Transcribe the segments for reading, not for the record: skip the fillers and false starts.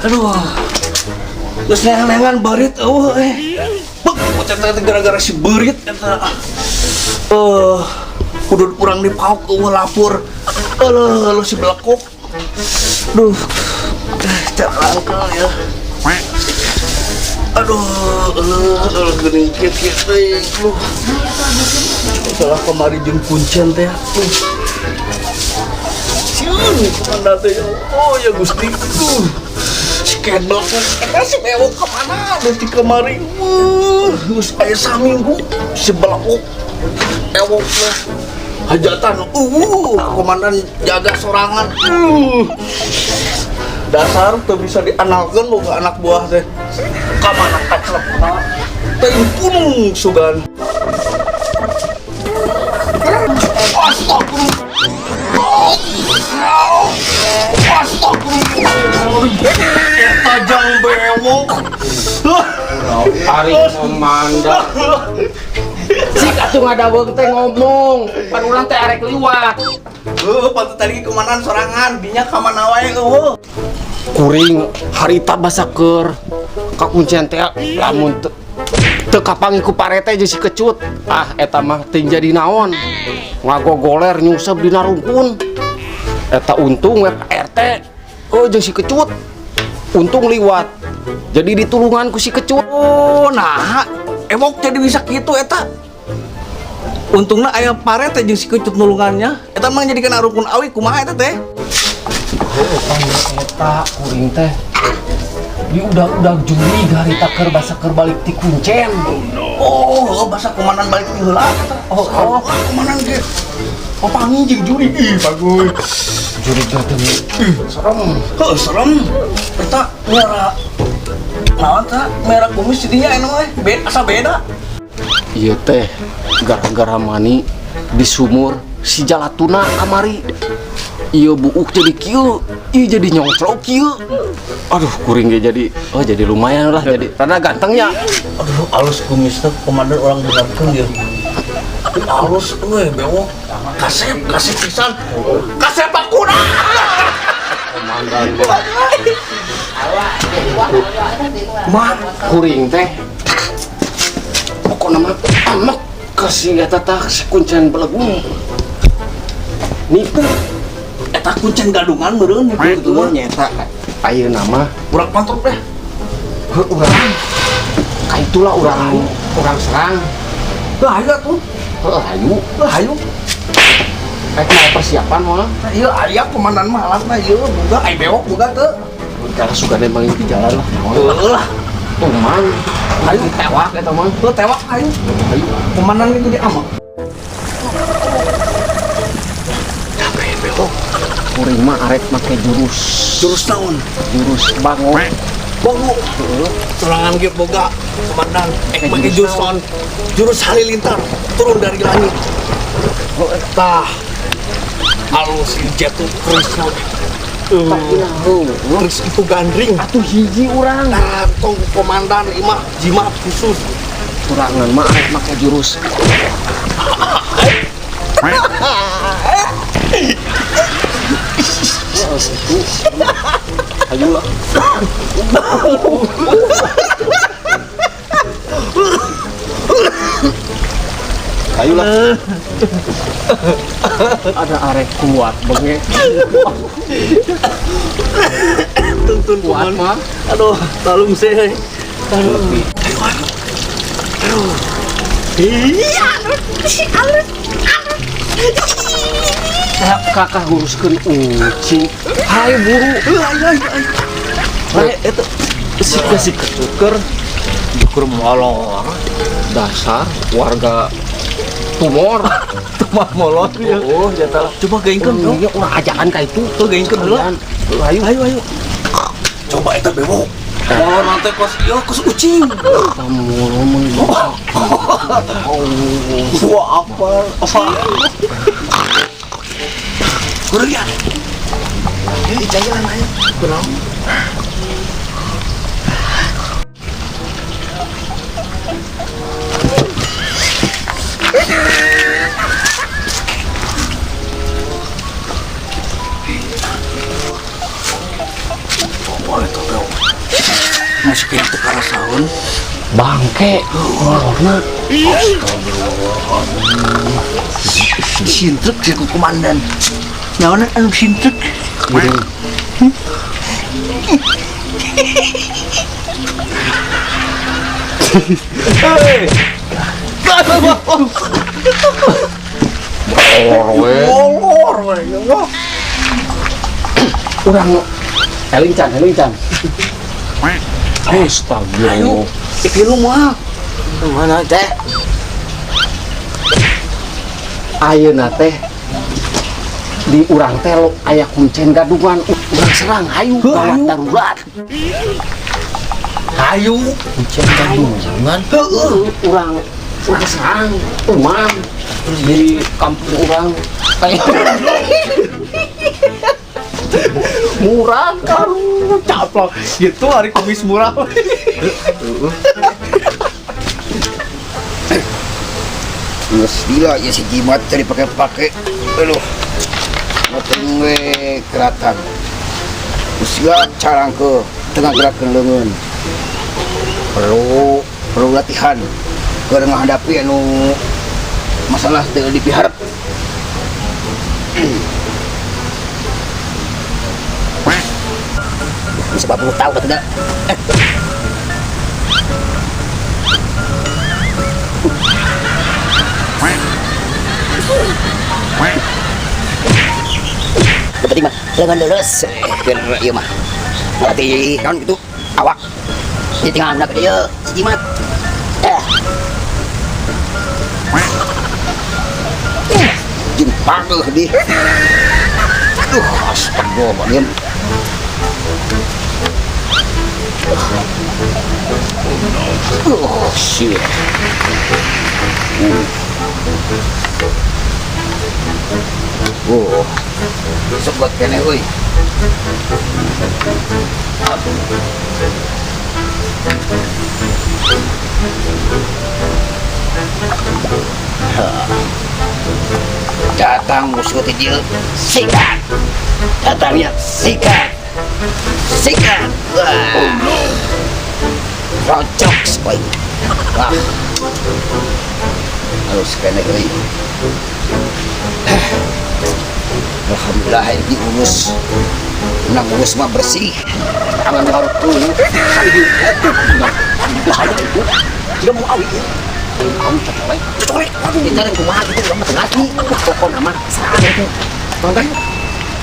Aduh. Geus neangan beurit eueuh eh. Bek, bocah teh gara-gara si beurit eta. Eh, kudu urang dipaok eueuh lapor. Aduh, lu si belekok. Duh. Carangkel ya. Aduh, aduh, aduh, geuning kieu kieu teh. Duh. Salah kamari jeung kuncen teh. Duh. Sieun komandan teh. Oh ya Gusti. Duh. Si kedblek eta si bewok ka mana deh ti kamari. Wuh, geus aya saminggu si belekok. Ewok lah. Hajatan, komandan jaga sorangan. Dasar teu bisa diandalkeun boga anak buah teh. Ka mana kaclepna? Teuing punung sugan. Astagfirullah. Astagfirullah. Eta jang bewok. Ari komandan. Cik atuh ngadaweng teh ngomong, pan urang teh arek liwat. Heuh, patut tadi komandan sorangan, dinya ka mana wae eueuh. Kuring harita basa keur ka kuncen teh lamun teu kapanggih ku parete jeung si kecut. Ah eta mah teu jadi naon. Ngagogoler nyungsep dina rungkun. Eta untung we Pak RT. Oh jeung si kecut. Untung liwat. Jadi ditulungan ku si kecut. Oh, nah, ewok jadi bisa kitu eta. Untungna aya parete jeung si kecut nulungannya. Eta mah jadi kena rukun awi kumaha eta teh? Heuh, eta kuring teh. Di udah-udah juri harita keur basa keur balik ti kuncen. Oh, heuh, basa komandan balik ti heula eta. Oh, oh, komandan ge. Oh, panggih jeung juri. Ih, bagus. Juri teh serem. Heuh, serem. Eta merah naon ta? Merah kumis dinya anu mah asa beda. Ieu teh gara-gara mani di sumur si Jalatuna kamari. Ieu buuk jadi kieu, ieu jadi nyongcrok kieu. Aduh, kuring ge jadi oh jadi lumayan lah jadi karena gantengnya. Aduh, alus kumisna komandan orang benarkeun ieu. Alus euy bewok. Kasep, kasep pisan. Kasep akuna. Komandan Mah, kuring teh pokokna mah amek kasih eta tah si kuncen belegung. Nipu eta kuncen gadungan meureun nipu kitu mah nya eta. Ayeuna mah Urang pantrok deh. Heuh, urang ka itulah urang urang serang. Lah ayo atuh. Heuh, hayu. Lah hayu. Rek mau persiapan moal? Nah, ieu aya komandan mah alatna ieu boga ai bewok boga teu. Kalau suka ada yang di jalan lah. Heuh lah. Tuman. Ayo tewak eta mah. Heuh tewak ayo. Ayo. Komandan itu diamak. Capek bewok. Kuring mah arek make jurus. Jurus naon? Jurus bango. Bango. Serangan ge boga komandan. Make jurus naon? Jurus halilintar turun dari langit. Tah. Alus jatuh kerisna. Keris itu gandring. Atuh hiji urang. Nah, tong komandan imah jimat khusus. Kurangan mah arek make jurus. Ayo lah. Ayo lah. Ada arek kuat benge. Tuntun kuat mah. Aduh, talung sih. Aduh. Ayo, ayo. Aduh. Iya, alus, alus. Kakak nguruskeun ucing. Hayu buru. Ayo, ayo, ayo. Lae eta si si kecuker jukur molor. Dasar warga tumor. Tumor molor ya. Oh, jatah. Coba geingkeun oh, iya, urang ajakan ka itu. Tuh geingkeun heula. Ayo, ayo, ayo. Coba eta bewok. Molor nanti kos ieu kos ucing. Eta molor mun. Wah, apa? Apa? Kurang ya? Ayo, jalan ayo. Kurang. Oh, itu bewok. Bangke molorna. Sintrek sih ku komandan. Nyawana anu sintrek. Hei. Molor we. Molor we. Wah. Urang eling can, eling can. Astagfirullah. Ayo, ikilu mah. Mana teh? Ayeuna teh di urang teh lo aya kuncen gadungan, urang serang hayu Heuh, gawat hayu. Darurat. Hayu. Kuncen gadungan. Heeh. Urang urang serang umam di kampung urang kayak murah karu. Caplok. Gitu hari kumis murah. Geus gila ya si jimat tadi dipakai-pakai. Aduh. Ngoten we keratan. Usia carang ke tengah gerakan leungeun. Perlu perlu latihan. Keur menghadapi anu masalah teu dipiharep. Bisa 40 tahun atau tidak? Yang penting mah lengan lulus keur ieu mah. Berarti kan gitu awak. Jadi tinggal nak dia si jimat. Eh. Jin pageuh di. Aduh, astagfirullahaladzim. Oh, shit. Oh, sebut kene euy. Datang musuh ti dieu, sikat. Datangnya sikat. Sikat. Wah. Oh no. Rocok sekali. Wah. Halus kene euy. Alhamdulillah ini diurus. Menang urus mah bersih. Tangan harus tuh. Jika mau awi kamu cocolek cocolek. Waduh, Kita yang kumaha gitu urang mah teu ngarti. Pokokna mah serang itu nonton.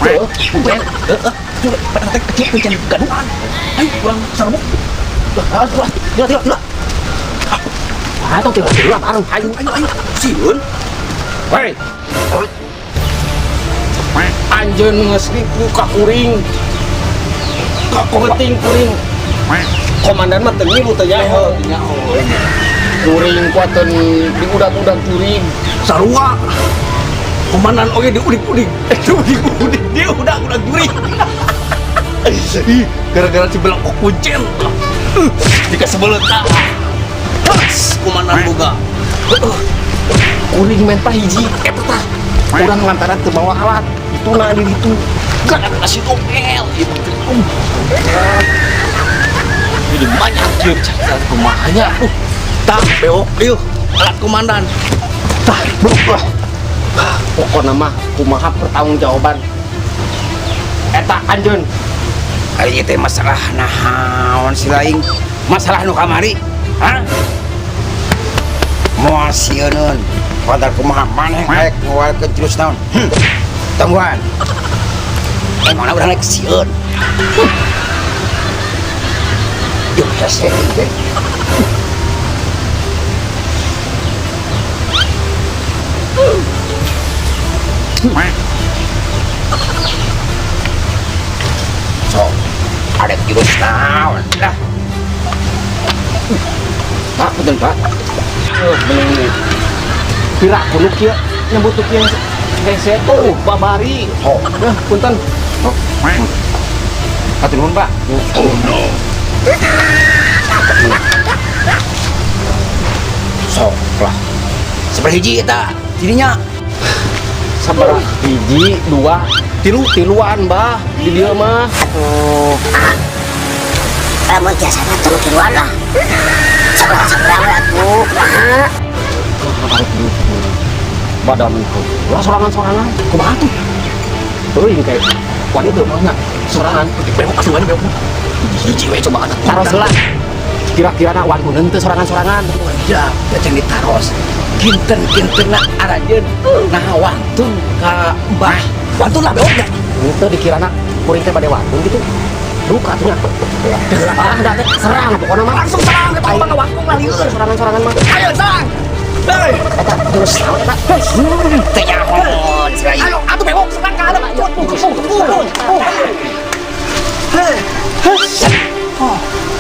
Heeh, kuncen. Heeh. Pada teh kecil kuncen gadungan. Ayo urang sarbuk. Lah, lah, tidak, tidak, tidak. Ah, tong tilu bareng ayo. Ayo, ayo. Sieun. Hei, anjeun geus nipu ka kuring, penting kuring komandan mah teu ngilu teh nyaho kuring kuateun diudag-udag jurig. Sarua. Komandan oge diudik-udik. Eh, diudik-udik, diudag-udag jurig. Ih, gara-gara si belakok kuncen. Jika sebelet tah. Pas komandan boga. Heeh. Kuring menta hiji eta tah urang lantaran teu mawa alat itu nah di ditu Gak ada nasi domel. Ieu mah. Jadi banyak kieu cari kumahanya. Tah bewok ieu alat komandan. Tah, beluk lah. Pokokna mah kumaha pertanggungjawaban eta anjeun? Ari ieu teh masalah naon si laing? Masalah nu kamari? Hah? Moal sieuneun. Padahal kumaha maneh rek nguarkeun jurus naon? Tungguan. Emangna urang rek sieun. Yuh, hese teh. Sok, ada jurus naon lah. Pak, betul Pak. Bener. Pira kudu kieu nyebut tuh kieu hese tuh babari. Oh, Eh, punten. hatur nuhun, Pak. Oh no. Sok lah. Seberapa hiji eta jadinya? Sabaraha hiji, dua, tilu, tiluan, Bah. Di dieu mah. Oh, Lamun biasanya tulu tiluan lah. Sok lah. Atuh. Tarik duit. Badan itu. Lah sorangan-sorangan. Kumaha tuh? Teuing kayak wani teu mah nya. Sorangan. Bewok asuh wani bewok. Hiji we coba anak. Taros heula. Kira-kira na wani henteu sorangan-sorangan. Ya, can ditaros. Kinten-kintenna aranjeun nah wantun ka Mbah. Wantun lah bewok nya. Henteu dikirana kuring teh bade wantun gitu. Duka atuh nya. Ah, da teh serang pokona mah. Langsung serang eta mah ngawangkung lah lieur. Sorangan-sorangan mah. Ayo serang. Hei, Eta jurus naon eta? Teu nyaho sia. ayo atuh bewok serang ka hareup. Kepung kepung kepung. Hei. Set.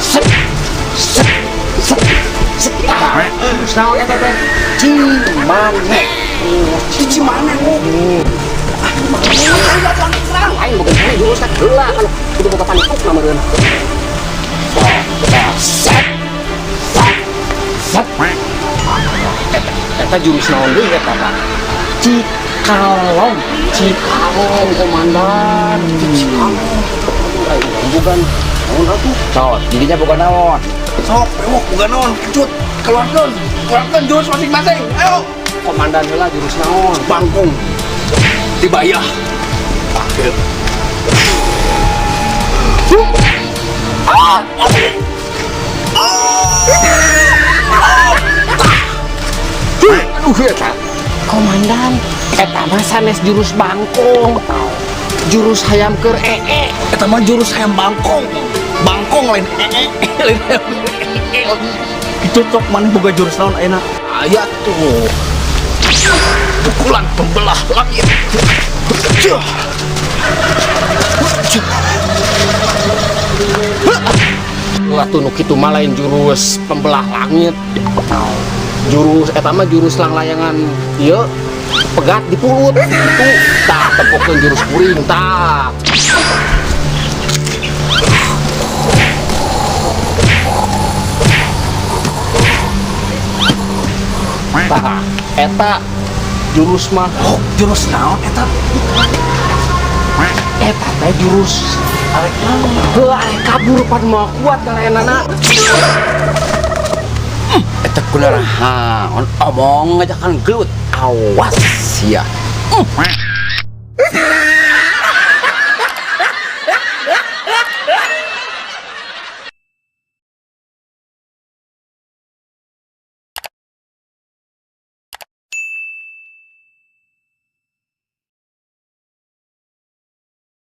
Set. Set. Set. Jurus naon eta teh? Cimane. Di mana kok? Ayo langsung serang. Aing boga mana jurus teh heula kan kudu boga panituk meureun. Set. Set. Set. Eta jurus naon deui eta Pak? Cikalong, Cikalong komandan, Cikalong. Aing bukan naon atuh? Naon, jadinya bukan naon. Sok bewok boga naon kecut. Keluarkeun. Keluarkeun jurus masing-masing. Ayo. Komandan heula jurus naon? Bangkung. Dibayar. Pakai. Aduh eta. Komandan, eta mah sanes jurus bangkong. Jurus hayam keur ee. Eta mah jurus hayam bangkong. Bangkong lain ee. Lain hayam ee. Itu sok maneh boga jurus naon ayeuna? Aya tuh. Pukulan pembelah langit. Cuh. Cuh. Wah tuh nu kitu mah lain jurus pembelah langit. Jurus eta mah jurus langlayangan ieu pegat di pulut gitu. Tah tempokeun jurus kuring tah. Tah eta jurus mah. Oh, jurus naon eta? Eta teh jurus Arek naon? Heuh, arek kabur pan moal kuat kalayanana. Eta kunaon omong ngajakan gelut. Awas sia.